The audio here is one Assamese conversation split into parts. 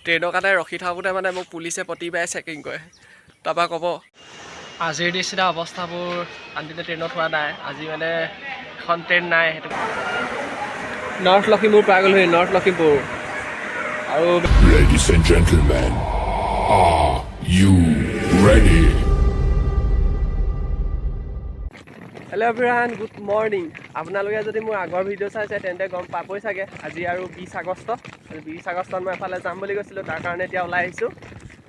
ট্ৰেইনৰ কাৰণে ৰখি থাকোঁতে মানে মোক পুলিচে প্ৰতিবাৰে চেকিং কৰে। তাৰপৰা ক'ব, আজিৰ নিচিনা অৱস্থাবোৰ আনদিনা ট্ৰেইনত হোৱা নাই। আজি মানে এখন ট্ৰেইন নাই, সেইটো নৰ্থ লখিমপুৰ পাই গ'লোহি, নৰ্থ লখিমপুৰ আৰু Ladies and gentlemen, are you ready? Hello everyone, good morning. আপোনালোকে যদি মোৰ আগৰ ভিডিঅ' চাইছে, তেন্তে গম পাবই চাগে, আজি আৰু 20 আগষ্ট। আজি 20 আগষ্টত মই এফালে যাম বুলি কৈছিলোঁ, তাৰ কাৰণে এতিয়া ওলাই আহিছোঁ।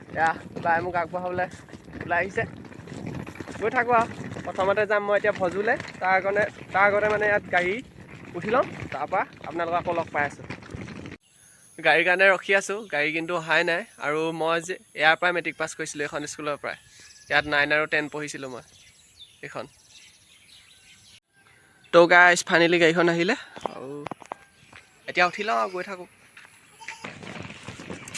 এতিয়া বাই মোক আগবঢ়াবলৈ ওলাই আহিছে, গৈ থাকোঁ আৰু। প্ৰথমতে যাম মই এতিয়া ভজোলৈ। তাৰ কাৰণে তাৰ আগতে মানে ইয়াত গাড়ী উঠি ল'ম, তাৰপৰা আপোনালোকক আকৌ লগ পাই আছোঁ। গাড়ীৰ কাৰণে ৰখি আছোঁ, গাড়ী কিন্তু অহাই নাই। আৰু মই যে ইয়াৰ পৰাই মেট্ৰিক পাছ কৰিছিলোঁ, এইখন স্কুলৰ পৰাই। ইয়াত 9 আৰু 10 পঢ়িছিলোঁ মই এইখন। তো গাইজ, ফাইনেলি গাড়ীখন আহিলে আৰু এতিয়া উঠি লওঁ আৰু গৈ থাকোঁ।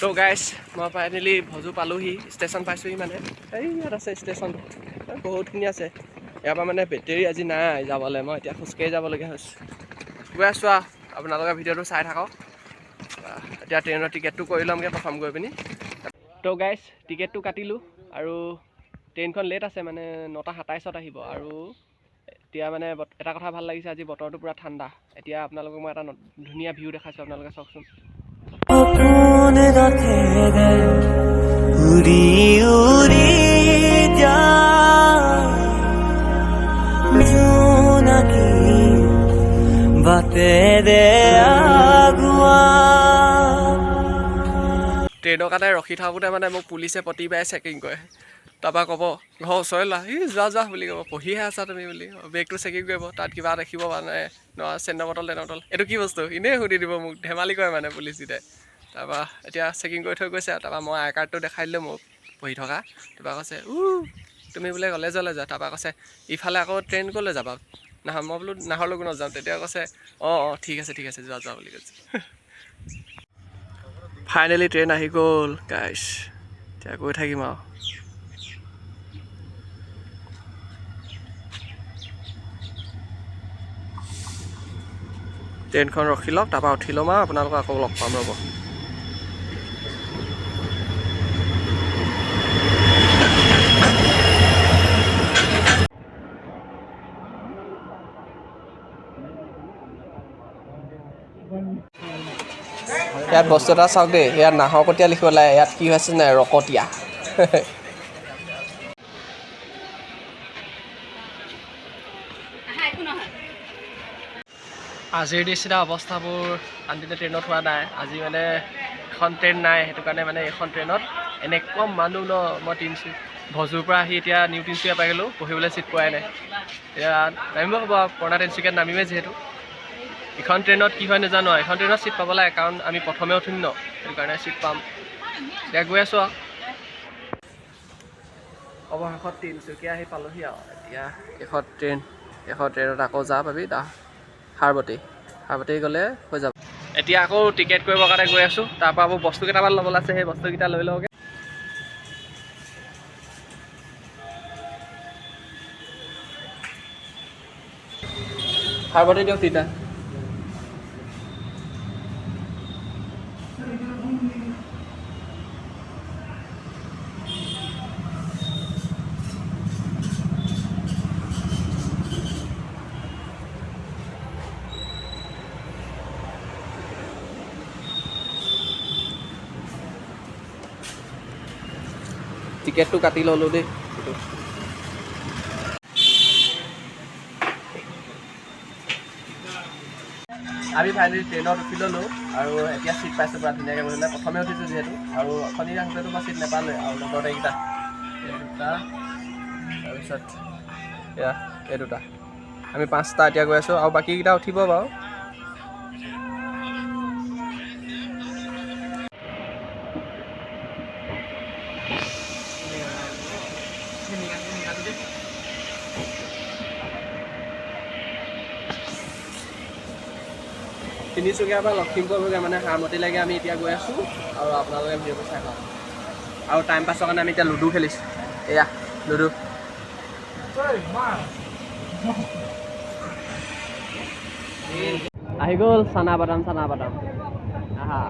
তো গাইজ, মই ফাইনেলি ভজু পালোহি, ষ্টেচন পাইছোহি। মানে এই ইয়াত আছে ষ্টেচনটো, বহুতখিনি আছে। ইয়াৰ পৰা মানে বেটেৰী আজি নাই যাবলৈ, মই এতিয়া খোজকাঢ়ি যাবলগীয়া হৈছে। গৈ আছোঁ আৰু, আপোনালোকে ভিডিঅ'টো চাই থাকক। এতিয়া ট্ৰেইনৰ টিকেটটো কৰি ল'মগৈ প্ৰথম গৈ পিনি। তো গাইজ, টিকেটটো কাটিলোঁ আৰু ট্ৰেইনখন লেট আছে, মানে 9টা 27ত আহিব। আৰু এতিয়া মানে এটা কথা ভাল লাগিছে, আজি বতৰটো পূৰা ঠাণ্ডা। এতিয়া আপোনালোকক মই এটা ধুনীয়া ভিউ দেখাইছোঁ, আপোনালোকে চাওকচোন। সপোন ৰথেৰে উৰি উৰি যায় জোনাকী বাটেৰে আগুৱা। ট্ৰেইনৰ কাৰণে ৰখি থাকোঁতে মানে মোক পুলিচে প্ৰতিবাৰে চেকিং কৰে। তাৰপৰা ক'ব, ঘৰ ওচৰৰে ল'ৰা, ই যোৱা যোৱা বুলি ক'ব, পঢ়িহে আছা তুমি বুলি। বেগটো চেকিং কৰিব, তাত কিবা দেখিব, মানে ন চেণ্টৰ বটল টেনৰ বটল, এইটো কি বস্তু এনেই সুধি দিব মোক, ধেমালি কৰে মানে পুলিচকেইটাই। তাৰপৰা এতিয়া চেকিং কৰি থৈ গৈছে। তাৰপৰা মই আই কাৰ্ডটো দেখাই দিলোঁ মোক পঢ়ি থকা। তাৰপৰা কৈছে, তুমি বোলে কলেজলৈ যোৱা? তাৰপৰা কৈছে, ইফালে আকৌ ট্ৰেইন ক'লৈ যাবা? নহয়, মই বোলো নাহৰলগুণত যাম। তেতিয়া কৈছে, অঁ অঁ, ঠিক আছে, ঠিক আছে, যোৱা যোৱা বুলি কৈছে। ফাইনেলি ট্ৰেইন আহি গ'ল গাইছ, এতিয়া গৈ থাকিম আৰু। ট্ৰেইনখন ৰখি লওক, তাৰপৰা উঠি ল'ম আৰু আপোনালোকক আকৌ লগ পাম, ৰ'ব। ইয়াত বস্তু এটা চাওক দেই, ইয়াত নাহৰকটীয়া লিখিব লাগে, ইয়াত কি হৈছে নাই, ৰকটীয়া। আহা, একো নহয়। আজিৰ নিচিনা অৱস্থাবোৰ আনদিনা ট্ৰেইনত হোৱা নাই। আজি মানে এখন ট্ৰেইন নাই, সেইটো কাৰণে মানে এইখন ট্ৰেইনত এনেকুৱা মানুহ ন। মই ভজুৰ পৰা আহি এতিয়া নিউ তিনিচুকীয়া পাই গ'লোঁ, বহিবলৈ চিট পোৱাই নাই। এতিয়া নামিব হ'ব আৰু, পুৰণা তিনিচুকীয়াত নামিমেই যিহেতু। ইখন ট্ৰেইনত কি হয় নাজানো আৰু। এখন ট্ৰেইনত চিট পাব লাগে, কাৰণ আমি প্ৰথমে উঠিম ন, সেইটো কাৰণে চিট পাম। এতিয়া গৈ আছোঁ আৰু। অৱশেষত তিনিচুকীয়া আহি পালোহি আৰু। এতিয়া এইখন ট্ৰেইনত আকৌ যাম আমি দা হাৰবতী হাৰবতী গ'লে হৈ যাব। এতিয়া আকৌ টিকেট কৰিবৰ কাৰণে গৈ আছোঁ। তাৰপৰা মোৰ বস্তু কেইটামান ল'বলৈ আছে, সেই বস্তুকেইটা লৈ লওঁগৈ। হাৰবতী দিয়ক তিনিটা। টিকেটটো কাটি ল'লোঁ দেই এইটো। আমি ফাইনেলি ট্ৰেইনত উঠি ল'লোঁ আৰু এতিয়া চিট পাইছোঁ, পূৰা ধুনীয়াকৈ বহিলে। প্ৰথমে উঠিছোঁ যিহেতু, আৰু অথনি আহোঁতেতো মই চিট নাপালোৱে। আৰু লগতে এইকেইটা, এই দুটা, তাৰপিছত এয়া এই দুটা, আমি পাঁচটা এতিয়া গৈ আছোঁ আৰু বাকীকেইটা উঠিব বাৰু। তিনিচুকীয়াৰ পৰা লখিমপুৰলৈকে, মানে হাৰমতিলৈকে আমি এতিয়া গৈ আছোঁ আৰু আপোনালোকে ভিডিঅ'টো চাই থাকক। আৰু টাইম পাছৰ কাৰণে আমি এতিয়া লুডু খেলিছোঁ, এয়া লুডু। আহি গ'ল চানা বাদাম, চানা বাদাম। আহা।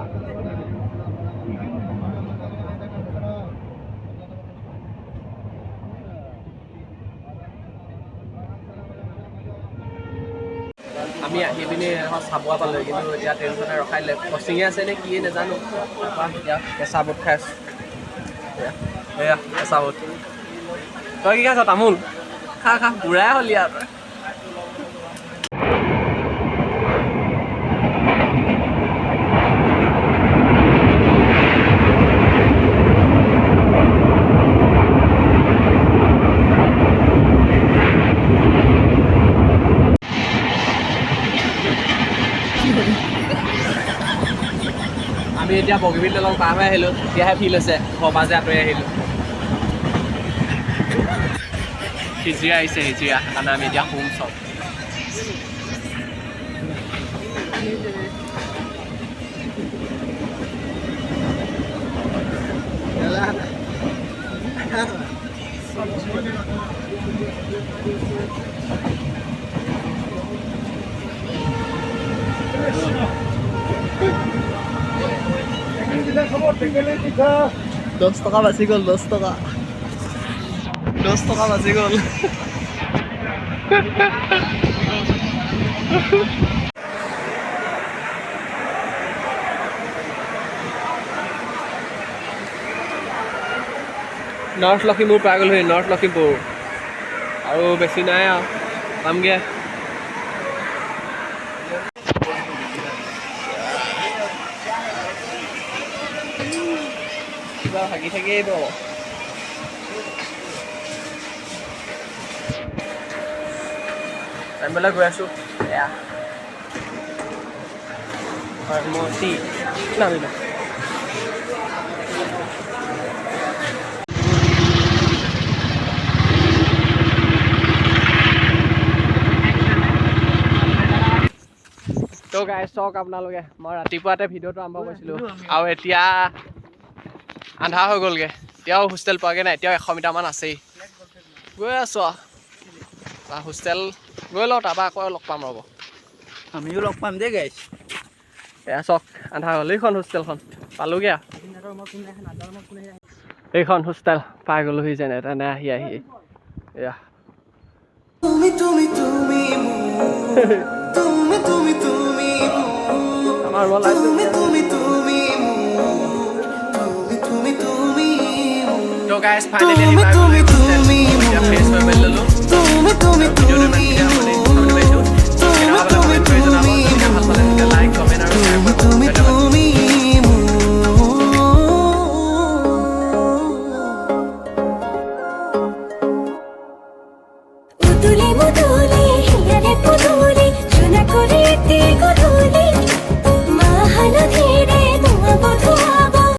আমি আহি পিনি এখন চাবুৱা পালোঁ, কিন্তু এতিয়া ট্ৰেইনখনে ৰখাই দিলে। ক্ৰচিঙে আছে নে কিয়ে নাজানো। তাৰপৰা এতিয়া কেঁচা বুট খাই আছোঁ। এয়া কেঁচা বুট। তই কি খাইছ? তামোল খা খা, বুঢ়াই হ'লি আৰু তই। আমি এতিয়া বগীবিল দলং পাৰ হৈ আহিলোঁ, এতিয়াহে ফিল হৈছে ঘৰৰ পৰা যে আঁতৰি আহিলোঁ। হিজিৰা আহিছে হিজিৰা, সেইকাৰণে আমি এতিয়া শুম চব। 10 টকা বাচি গ'ল, 10 টকা, 10 টকা বাচি গ'ল। নৰ্থ লখিমপুৰ পাই গ'লোহি, নৰ্থ লখিমপুৰ আৰু বেছি নাই আৰু পামগৈ। কিবা ভাগি থাকি আহিব। টাইমবিলাক গৈ আছোঁ। এয়া ফৰ্মতি নামিলো। তো গাইজ, চাওক আপোনালোকে, মই ৰাতিপুৱাতে ভিডিঅ'টো আৰম্ভ কৰিছিলোঁ আৰু এতিয়া আন্ধাৰ হৈ গ'লগৈ। এতিয়াও হোষ্টেল পোৱাগৈ নাই, এতিয়াও 100 মিটাৰমান আছেই। গৈ আছোঁ আৰু হোষ্টেল গৈ লওঁ, তাৰপৰা আকৌ লগ পাম, ৰ'ব। আমিও লগ পাম দেই গাইছ। এয়া চাওক, আন্ধাৰ হ'ল। এইখন হোষ্টেলখন পালোগৈ আৰু। এইখন হোষ্টেল পাই গ'লোহি যেনে তেনে আহি আহি। এয়া। তুমি তুমি তুমি মোৰ, তুমি তুমি তুমি মোৰ, আমাৰ ৰুমৰ লাইট তুমি তুমি তুমি মোৰ, তুমি তুমি তুমি মোৰ, তো গাইজ, ফাইনেলি আহি তুমি পাই তুমি গ'লোহি হোষ্টেল। তুমি এতিয়া ফ্ৰেছ হৈ মেলি ল'লোঁ। তুমি তুমি ভিডিঅ'টো তুমি ইমানখিনিয়ে সামৰণি।